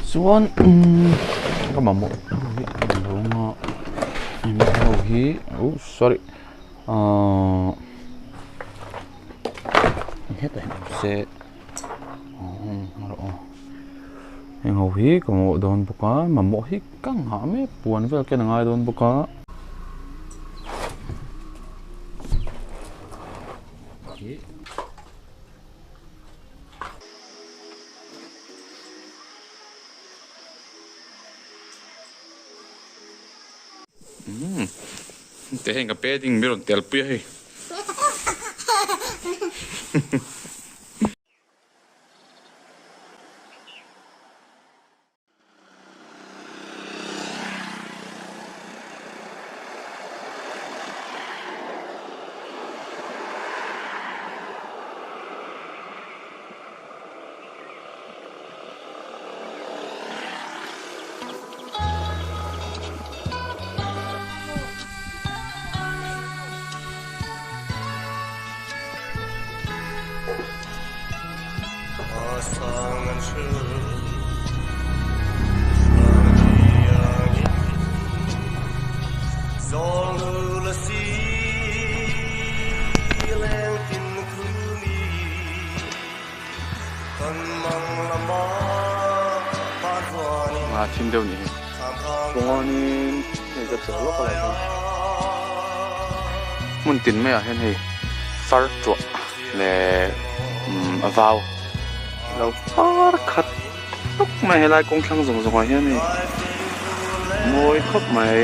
Chuan ka mamawh ho hi a lo awm a hemi ho hi oh sorry ahh hetah hian awm se heng ho hi ka mamawh dawn bawk a mamawh hi ka nghah mek puan vel ken a ngai dawn bawk a. Umm te heng ka padding mi rawn tel pui a hei. A thim deuh ni hi chuanin hei ka chawh lawk a lo hian hmun tin maiah hian hei far tuah leh a vau lo par khat tawk mai helai kawng thlang zawng zawng ah hian hei mawi khawp mai.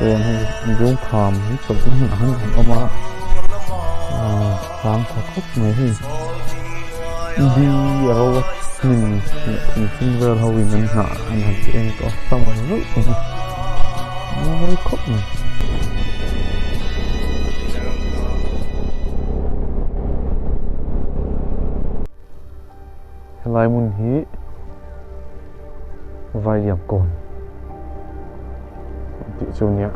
Chuan hei lungkham hi chawlhna hmunah hian an awm a aaa sang tha khawp mai hei di a ro a hnim leh thingphung vel ho in an hnah an han ti eng tawh a summer zauh te hi mawi khawp mai. Helai hmun hi Vailiam kawn tih chu nia.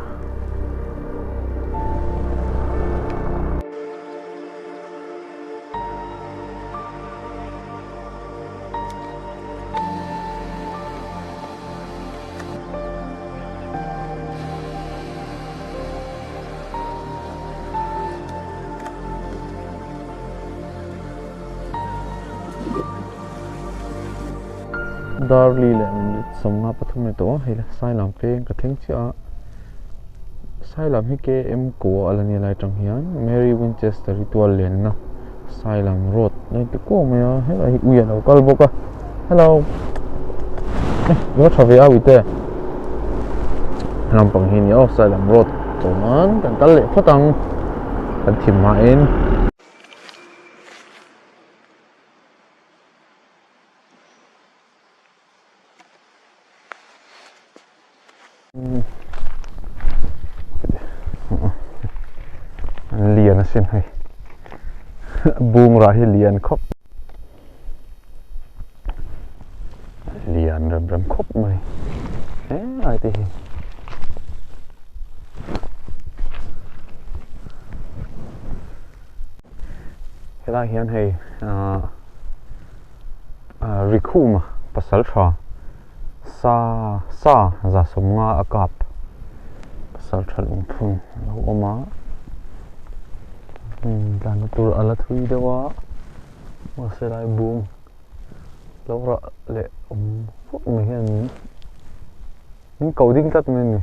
Darli leh minute 53 ni tawh a hei le Sailam peng ka thleng chiah a Sailam hi KM kua a la nia lai atang hian Mary Winchester hi tual lenna Sailam road a inti kuau mai a helai hi ui a lo kal bawk a hello i va tha ve a uite. Lampang hi a ni aw Sailam road chuan kan kal leh phawt ang kan thim hmain. An lian asin hei bungrah hi lian khawp lian rem rem khawp mai helai te hi helai hian hei ahh Rikhuma pasal tha sa sa 150 a kap pasal tha lungphun a lo awm a hmun tlanna tur a la thui deuh a mahse lai bung lo rah leh awm fur mai hian min ko ding tlat mai a ni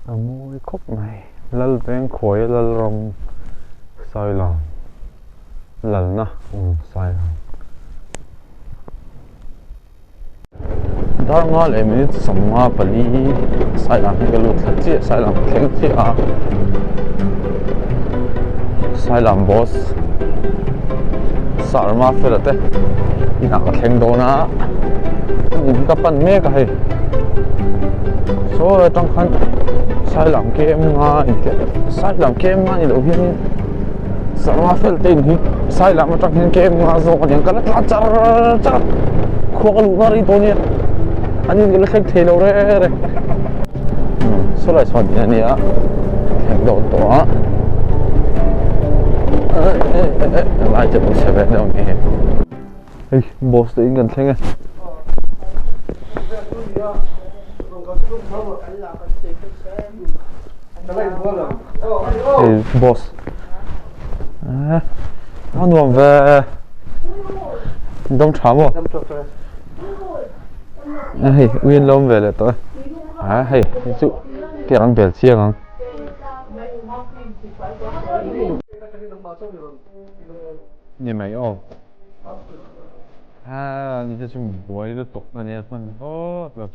a mawi khawp mai Lalvengkhuaia Lalram Sailam Lalna um Sailam dar nga leh minute 54 Sailam hi ka lut thla chiah Sailam ka thleng chiah a Sailam boss Sarma fela te inah ka thleng dawn a in hi ka pan mek a hei saw atang khan Sailam kem nga intiah Sailam kem nga ni loh hianin Sarma fel te in hi Sailam atang hian kem nga zawk a niang ka la tlan char char a khua ka luh nghal rih tawh ania an in ka la thleng thei lo reng reng. Sawlai sawn in a nia thleng dawn tawh a lai te pawh chhe ve deuh ang hi hei boss te in kan thleng e. Hei boss a nuam ve dawng tha maw hei ui an lo awm ve leh tawh e a hei hei chu tiang an bel chiang ang. Ni mai aw a ni te chu buai lutuk a nia hman hlawt lo.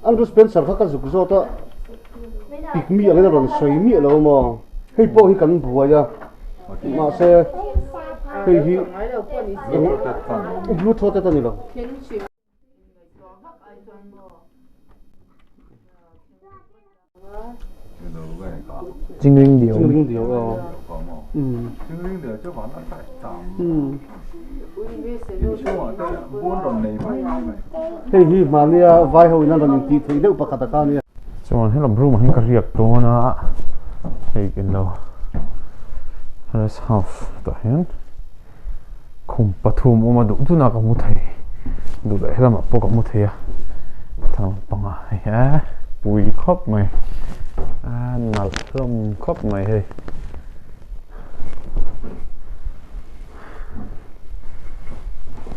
Andrew Spencer kha ka zuk zawt a pik mi angin a rawn sawi miah lo maw hei pawh hi kan buai a mahse hei hi blue throated a ni lo. Chingring diau. Chingring diau aw. Hei hi hmania vai ho in an rawn intih theih deuh pakhat a kha ania. Chuan helam room ah hian ka riak dawn a hei englo rest house tah hian khum pathum awm a duh dun a ka hmu thei duh leh helamah pawh ka hmu thei a thlang pangah hei e pui khawp mai a nalh hlawm khawp mai hei.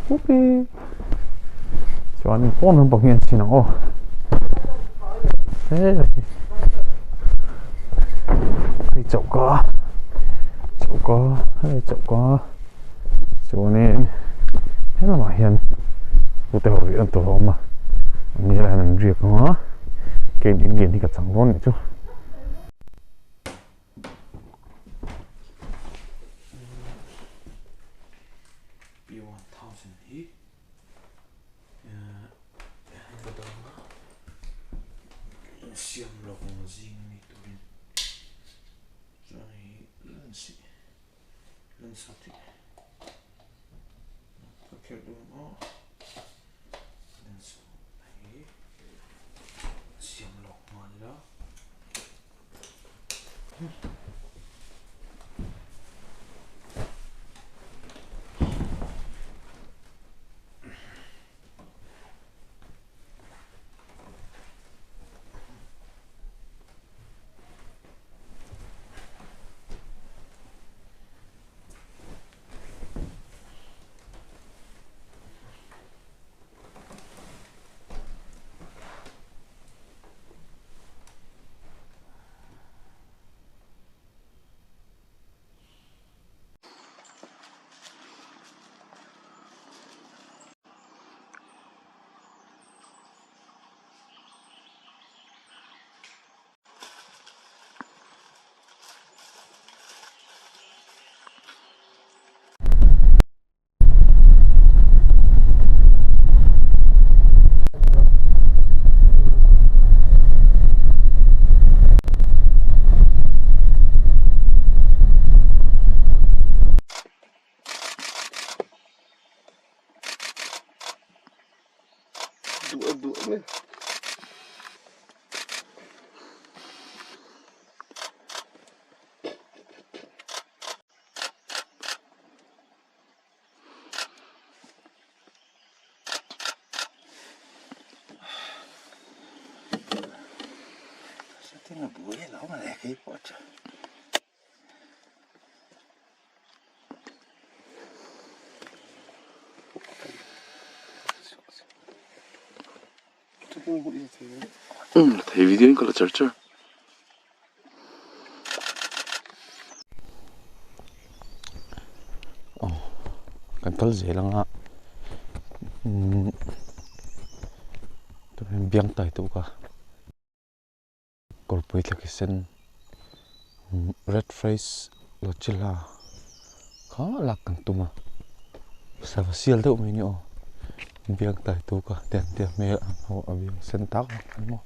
Whoopee chuan pawn lampang hi an chhin ang aw hei choka choka hei choka chuanin helamah hian pute ho hi an tawlh a awm a an ni hian an riak ang a kei in lian hi ka chang dawn anih chu. P1000 hi ka dang a insiam lawk ang zing ami turin chuan hei hi lens a tih ka kherh dawn a lens hei siam lawk nghal ila. Duah duah mai. Thei video in ka la char char. Aw kan kal zel anga umm biang tai tawk a. Kawrpui thlaki sen red face locila kha lak kan tum a sava sial deuh mai a ni aw biang tai tuk a tiang te hmel ang ho a biang sen tak ang kha maw.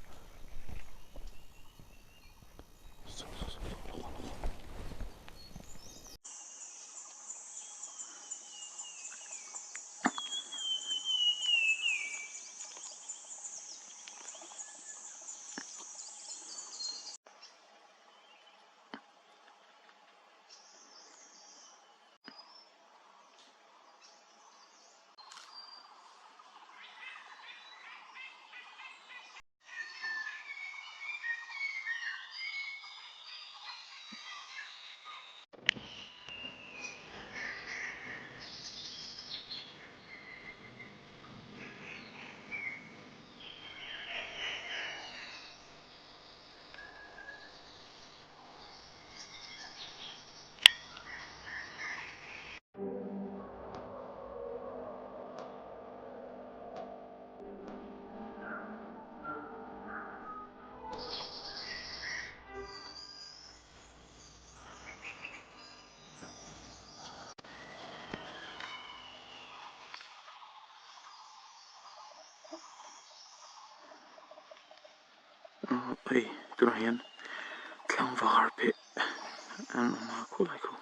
Hei tunah hian tlangval peh an awm a khulai khu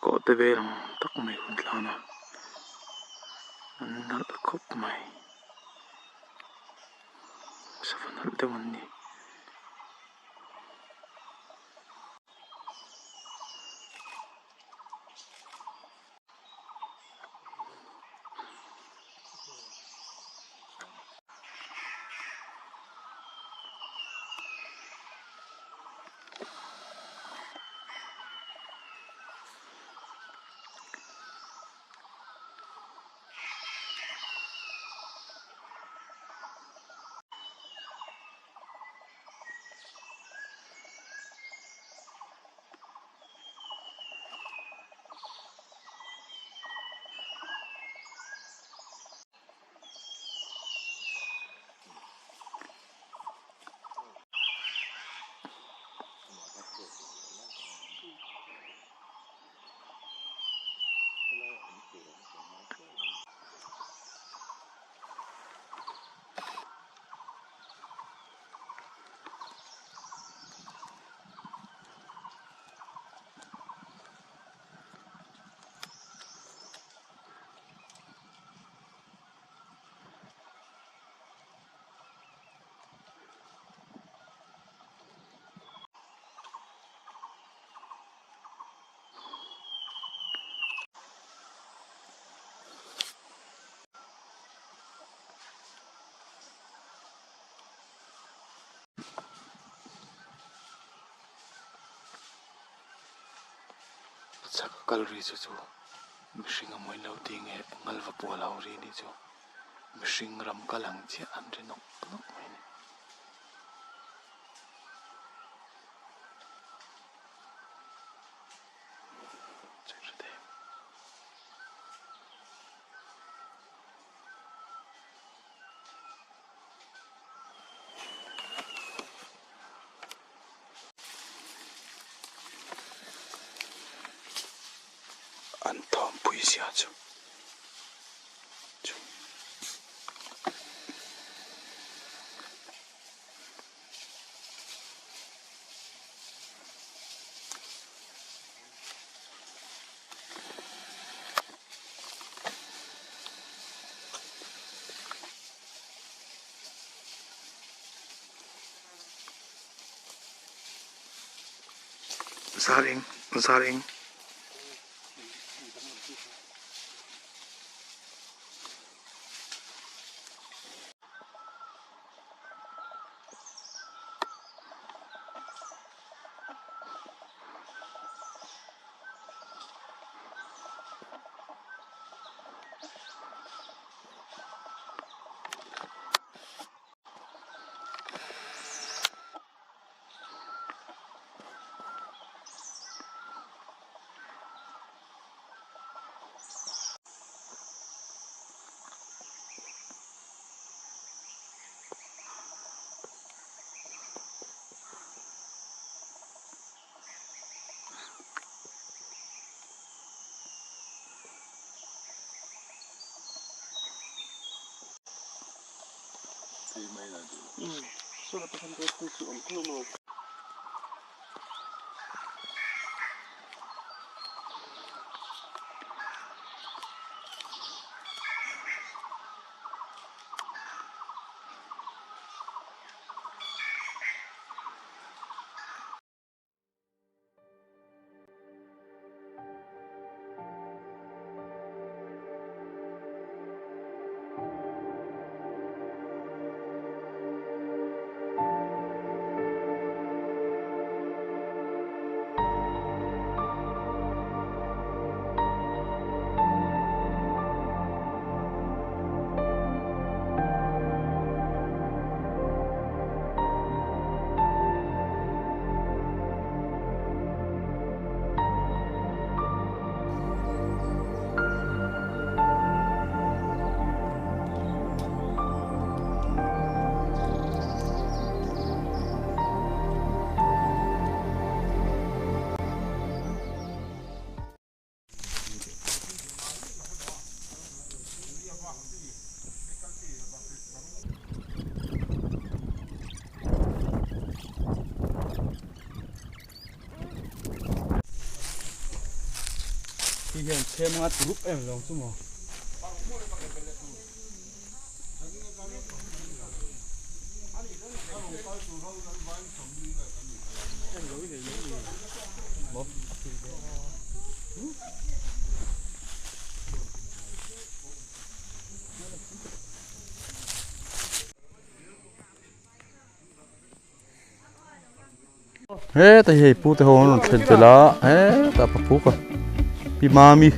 kawh te vel ang tak mai hun tlan a an nalh khawp mai sava nalh deuh an ni. Chak a kal ri chu chu mihring a mawi lo tih nge ngalva pual ho ri ni chu mihring ram kal ang chiah an ri nawk nawk mai a ni. An thawmpui zia chu chu. Zar eng zar eng. Hi hian chhem anga ti rup em lo chu maw. Heta hi hei pute ho an rawn thlen tel a hetah papuka pi mami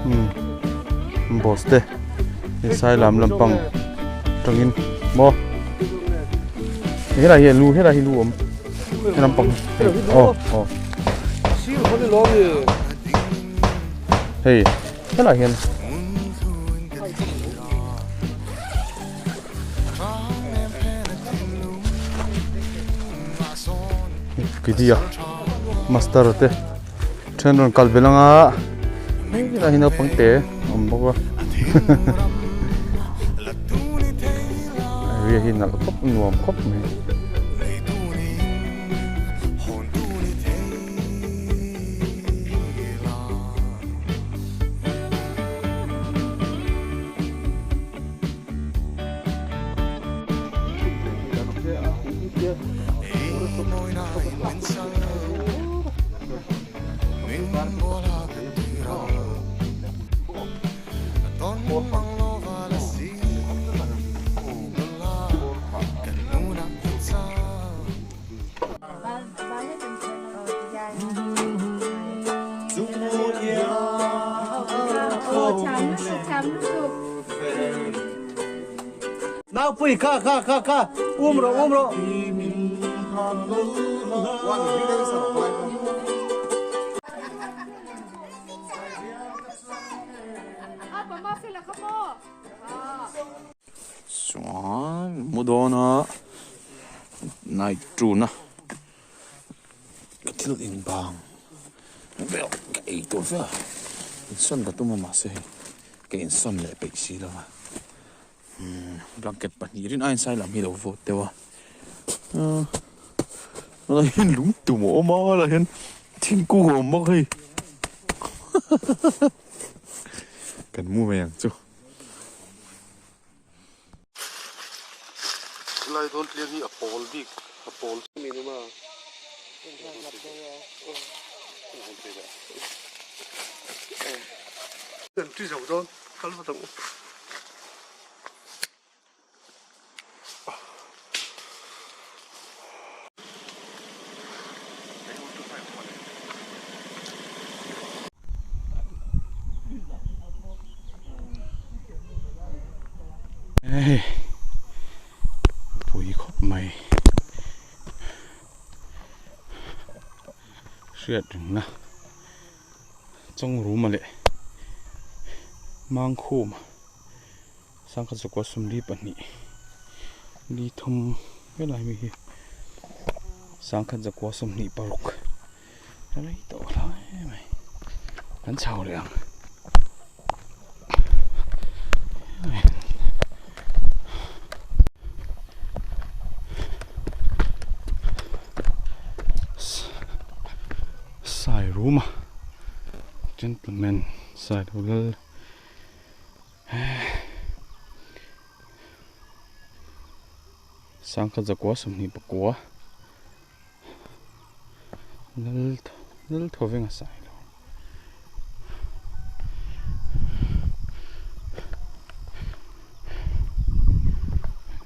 umm boss te hei sai lam lampang atangin maw helai hi a lu helai hi lu a awm he lampang hi aw aw hei helai hian. Kidia master te then rawn kal belh anga helai hi naupang te a awm bawk a area hi nalh khawp nuam khawp mai. Naupui kha kha kha kha um rawh um rawh. Chuan mu dawn a night tuna ka thil in bang vel ka ei tur vel insawn ka tum a mahse hei ka insawn leh peih si lo a umm blanket pahnih rin aiin sai lam hi a lo vawt deuh a ahh helai hian lung tum a awm a helai hian thingkung a awm bawk hei kan mu mai ang chu. Helai dawn tliang hi a pawl bik a pawl. Kan ti zo dawn kal vat ang u. Hei pui khawp mai hriat rengna Chawngruma leh Mangkhuma Sangkhat zakua 42 li thum helai mi hi sangkhat zakua 26 a rei tawh hlai mai kan chho leh ang. Sai ruma gentleman sai lo lal. Sangkhat zakua 24 lal lal thaw veng a sai lo.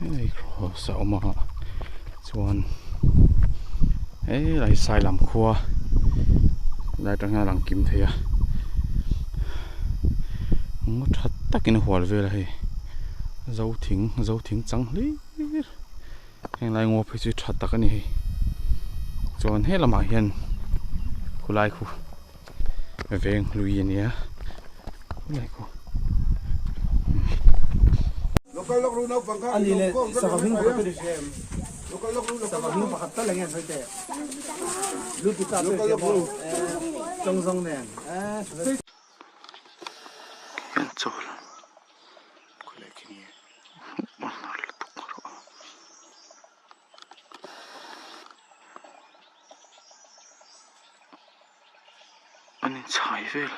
Hei cross a awm a chuan helai sai lam khua lai atang hian a lang kim thei a ngaw tha takin a hual vel a hei zo thing zo thing chang hlir heng lai ngaw phei chu tha tak a ni hei chuan he lamah hian khulai khu veng hlui a nia khulai khu. An inchhai vel.